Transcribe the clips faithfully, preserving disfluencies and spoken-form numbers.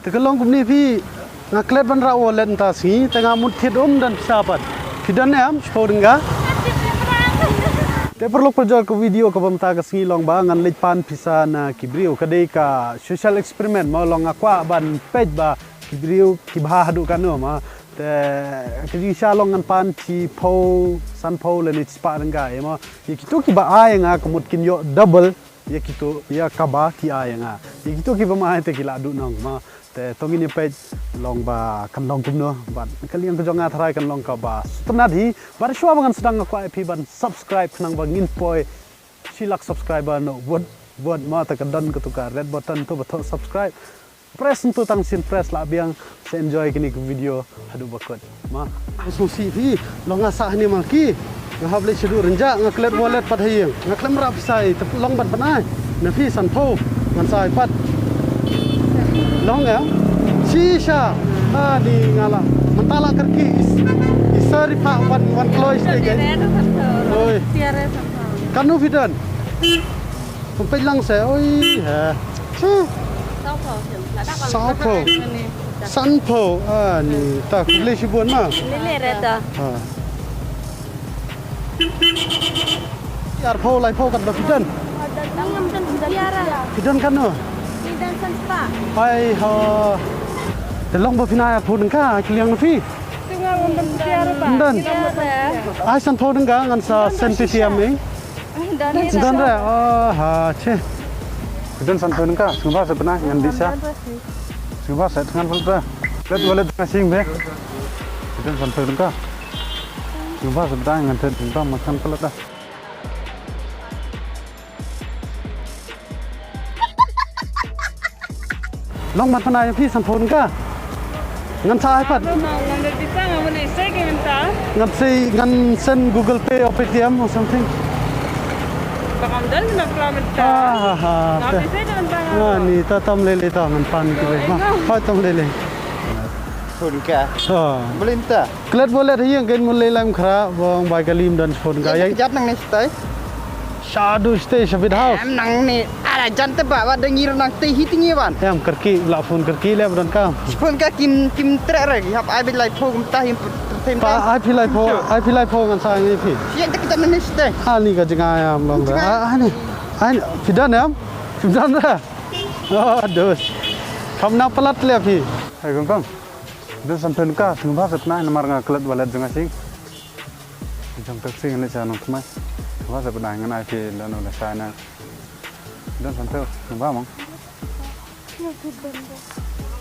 Te ka long kumne phi, nga klet ban rah wallet mynta sngi, te nga mut thied um don pisa pat. Phi don em, shiphew tyngka. Te paralok parajor, ka video kaba mynta ka sngi long ba ngan leit pan pisa na ki briew, ka dei ka social experiment mo, long nga kwah ban peit ba ki briew ki bha haduh katno mo. Te ka jingshisha long ngan pan shiphew, sanphew lane shispah tyngka ïa mo. Ïa kito kiba ai ïa nga ka mut kin ïoh double ïa kito, ïa kaba ki ai ïa nga. Ïa kito ki bym ai te ki la duh nong mo. Te to ngin ïa peit long ba kan long kumno, bad ka liang ka jong nga tharai kan long kaba sngewtynnat hi. Bad shuwa ba ngan sdang nga kwah ïa phi ban subscribe khnang ba ngin poi shi lak subscriber noh bud bud mo. Te ka don kato ka red button to ba thoh subscribe. Press nangto tang sien, press lah biang. Sa enjoy kine ki video haduh ba kut. Ma, sngewsih phi, long nga sah hangne ma ki. Nga hap leit shaduh rynjah, nga klet wallet pat ha ïing. Nga khlem rah pisa ei, te long ban pynai na phi sanphew, ngan sa ai pat. Long em? Shisha. Ani nga la, mynta la kyrkieh. Is, isa ri pha wan, wan kloi sdei. Oi. Katno phi don? Pynpeit lang se, oi, ha. Sawphew. Sawphew. Sanphew. Ani, ta khublei shibun ma. Lele re ta. Ha. Arphew, laiphew katba phi don? Phi don katno? Ai ha. Te long ba phin ai arphew tyngka, ki liang na phi. Ym don. Ai sanphew tyngka ngan sa send Paytm ei. Don re. Oh, ha, che. Phi don sanphew tyngka, sngewbha sa pynai ngan dih sha. Sngewbha sa thngan pynta. Klet wallet nga sing be. Phi don sanphew tyngka. Sngewbha sa pynai ngan thngan pynta, ma thngan pynta. Long ban pynai ïa phi sanphew tyngka. Ngan sa ai pat. Ngan sei, ngan send Google Pay or Paytm or something. Ah, ha, ha. Ani ta tam lei lei ta ngan pan ki lei. Ma, hoi tam lei lei. Phone ka. Ha. Boleh minta. Klet wallet hi ïa ngan mut lei lem khra bong bai ka lim don phone ka. Ïa jat nang ne stai. Shaduh shtei sha bit house. Em nang ne, ara jan te ba, ba dang ir nang te hi tingi wan. Em kyrkieh, la phone kyrkieh leh ba don kam. Phone ka kim, kim treh re, hap ai bit laiphew kumta hi entertain. Pa, ai phi laiphew, ai phi laiphew ngan sa ai phi. Ïa te kita nang ne shtei. Ani ka jngai am long re. Ani, ani, phi don em? Phi don re. Oh, dos. Kam na palat leh phi. Hai kong kong. Don sanphew tyngka, sngewbha sa pynai namar nga klet wallet jong nga sing. Jong taxi ngan leit sha nongthymmai. Sngewbha sa pynai ngan ai phi lano lashai na. Don sanphew, sngewbha mong.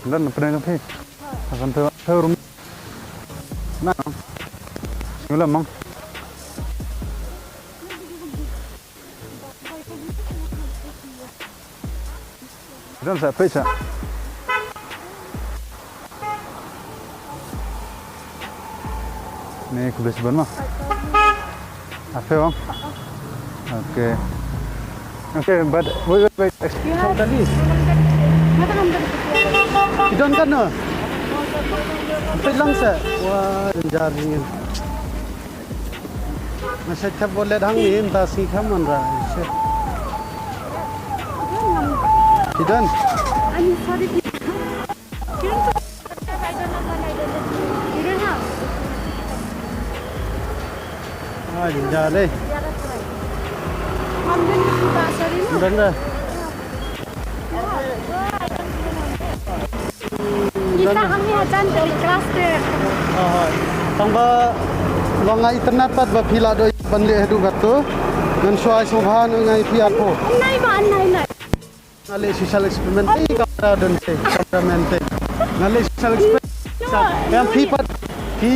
Don na pynai jong phi. Sanphew, phew rum. Na. Sngewlem mong. Don sa peit sa. Ni khublei shibun ma. Ape bang. Okay. Okay, but wait, wait, wait. Excuse me. Phi don katno? Peit lang sa. Wah, danger ni. Nga sa thep wallet hangne mynta sngi kham wanrah. Phi don? Ah, jynjar dei. Phi don da? Kita kami ajan dari klaster. Ah, hooid. Tang ba long nga itynnad pat ba phi la dei ban leh haduh katto. Ngan shu ai sngewbha nga ïa phi arphew. Nai ma, nai, nai. Nga leh social experiment te, kamera don te, cameraman te. Nga leh social experiment. Em phi pat, phi,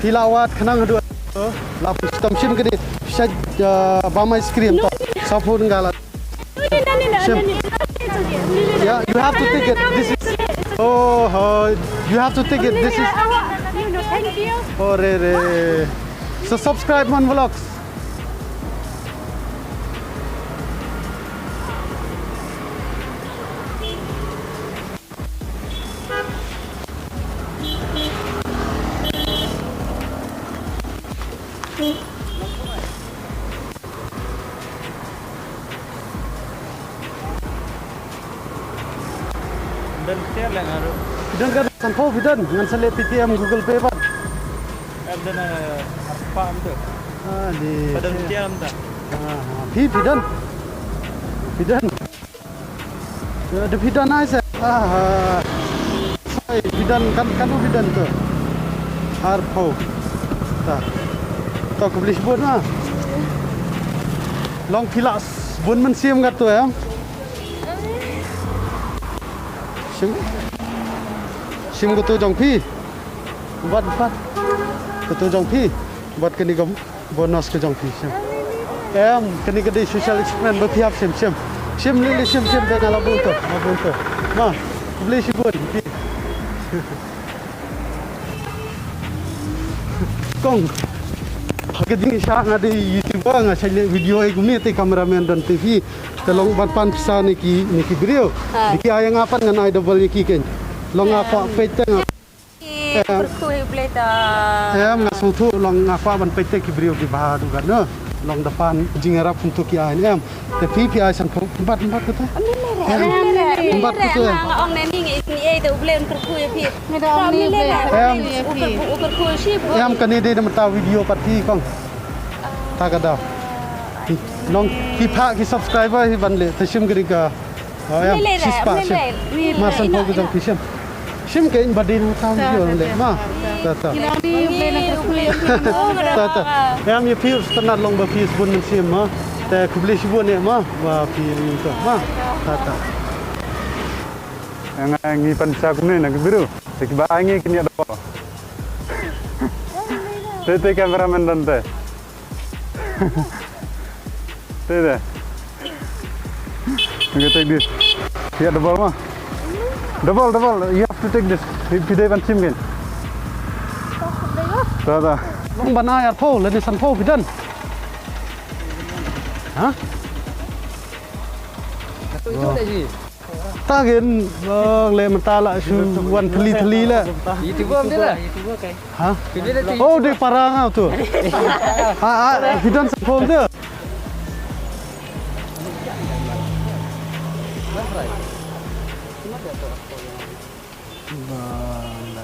phi la wad khnang haduh. La phi stom shim kadi, phi sa, uh, bam ice cream to. Sa phone nga la. Shim. Yeah, you have to take it. This is, oh, oh, you have to take it. This is, oh, re, re. So subscribe Mon Vlogs. Don share Phi don ka sanphew phi don, ngan sa leh Paytm Google Pay pat. Em don, eh, arphew phew. Ah, di. Phi don Paytm ta. Ah, phi, phi don. Phi don. Eh, da phi don ai se. Ah, ah. Ai, phi don kan, kan phi don tu. Arphew. Ta. Ta khublei shibun ma. Long phi lah bun mynsiem katto em. Shim. Shim katto jong phi. Bad, bad. Katto jong phi. Bad kane ka bonus ka jong phi, shim. Em, kane ka dei social experiment ba phi hap shim, shim. Shim lili, shim, shim, te nga la bun to, la bun to. Ma, khublei shibun. Kong. Ha ka jingshisha nga dei YouTuber, nga shait leh video ïa kumne, te cameraman don te phi. Te long ban pan pisa ne ki, ne ki briew. Hai. Dei ki ai ïa nga pat ngan ai double ïa ki kein. Long nga kwah peit te nga. Ki kyrkhu hi U Blei ta. Em, nga sngewthuh long nga kwah ban peit te ki briew kiba haduh katno. Long da pan jingïarap kumto ki ai em. Te phi phi ai san phew, bat, bat kata. Em, bat kata. Nga ong ne ni ngi ei te U Blei un kyrkhu ïa phi. Em. U kyrkhu shi bu. Em, kane dei na mynta video pat phi kong. Ta ka daw. Long ki pha ki subscriber hi ban leh te shim kri ka. Oh, em, shispah, shim. Mar san phew ka jong phi shim. Shim ka in ba dei na ta video leh ma. Ta, ta. Ta, ta. Em, ïa phi sngewtynnat long ba phi sbun mynsiem ma. Te khublei shibun ïa ma ba phi ïa ma. Ta, ta. Nga ngi pan sa kumne na ki briew. Te kiba ai ngi kin ïa double. Te, te cameraman don te. Te, te. Okay, take this. Yeah, double ma. Double, double. You have to take this. Phi, phi dei ban shim kein. Ta, ta. Long ban ai arphew, lane sanphew phi don. Ha? Ta kein, long leh mynta la shu wan thylli thylli la. YouTuber mynta la. Ha? Oh, dei para nga tu. Ha, ha, phi don sanphew tu. Ba la.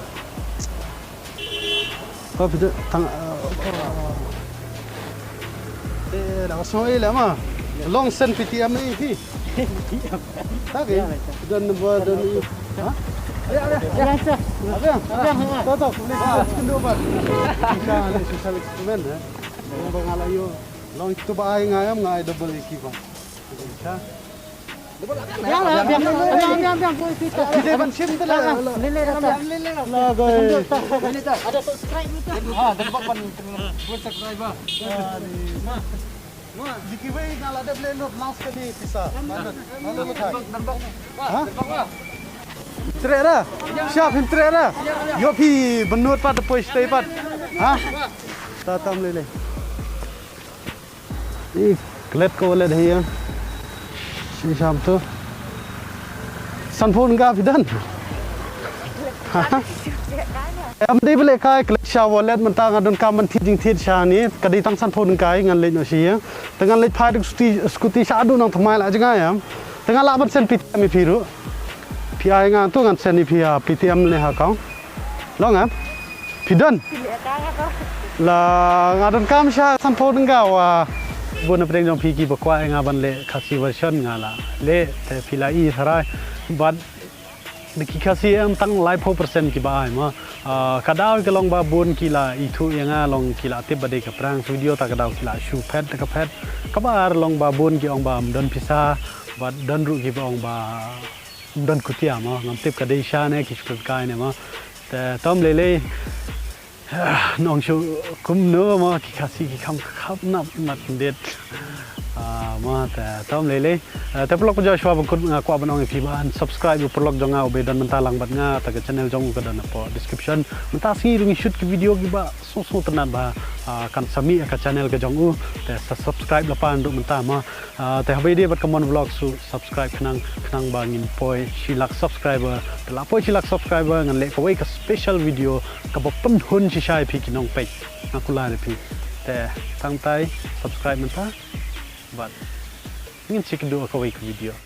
Ko phi don tang. Eh, da ka song ila ma. Long send Paytm ni phi. Ta ke. Don number don. Ha? Ya, ya. Ya, sir. Abang. Abang, ha. To, to, please. Kendu ba. Insha Allah, social experiment, eh. Ba nga la ïoh. Long tu ba ai nga em, nga ai double ïa ki ba. Biang lah, biang, biang, biang, biang. Kita ban shim tu lah. Lele, lele, lele. Lah, guys. Ada subscribe tu. Ha, dapat ban subscribe. Ma, ma. Di kiwei na la dep le not last kali pisa. Mana? Mana lu kai? Ha? Trera. Siap hin trera. Yo phi benut pat poi stay pat. Ha? Tatam lele. Ih, klet ko wallet hi ïa. Shi sham tu. Sanphew tyngka phi don. Em dei ba leh kai klet sha wallet mynta nga donkam ban thied jingthied sha ni. Ka dei tang sanphew tyngka ngan leit noh shi ïa. Te ngan leit phai da scooty, scooty sha haduh Nongthymmai la jngai em. Te nga lah ban send Paytm ïa phi ruh. Phi ai nga tu ngan send ïa phi ha Paytm ne ha account. Long em. Phi don? La nga donkam sha sanphew tyngka wa bun na pdeng jong phi kiba kwah ïa nga ban leh Khasi version nga la leh te phi la i tharai. Bad da ki Khasi em tang laiphew percent kiba ai ma. Ah, ka daw ka long ba bun ki la ithuh ïa nga long ki la tip ba dei ka prank video ta ka daw ki la shu phet ta ka phet. Kaba ar long ba bun ki ong ba ym don pisa bad don ruh kiba ong ba ym don kutia ma ngam tip ka dei sha ne ki shu kai ne ma. Te tom lei lei. Ah, nong shu kumno ma ki Khasi ki kham kham nap nap dit. Ah, ma te tom lei lei. Ah, te paralok ba jong shuwa ban kut nga kwah ban ong ïa phi ban subscribe ïa u paralok jong nga u ba don mynta lang bad nga ta ka channel jong u ka don hapoh description. Mynta sngi ruh ngi shoot ki video kiba sngewtynnat ba, ah, kan sa mih ïa ka channel ka jong u. Te sa subscribe lypa naduh mynta ma. Ah, te haba ïadei bad ka Mon Vlog shu subscribe khnang khnang ba ngin poi shi lak subscriber. Te la poi shi lak subscriber ngan leh kawei ka special video kaba pynhun shisha ïa phi ki nongpeit. Nga kular ïa phi. Te tang tai subscribe mynta. Bad ngin sa ïakynduh ha kawei ka video.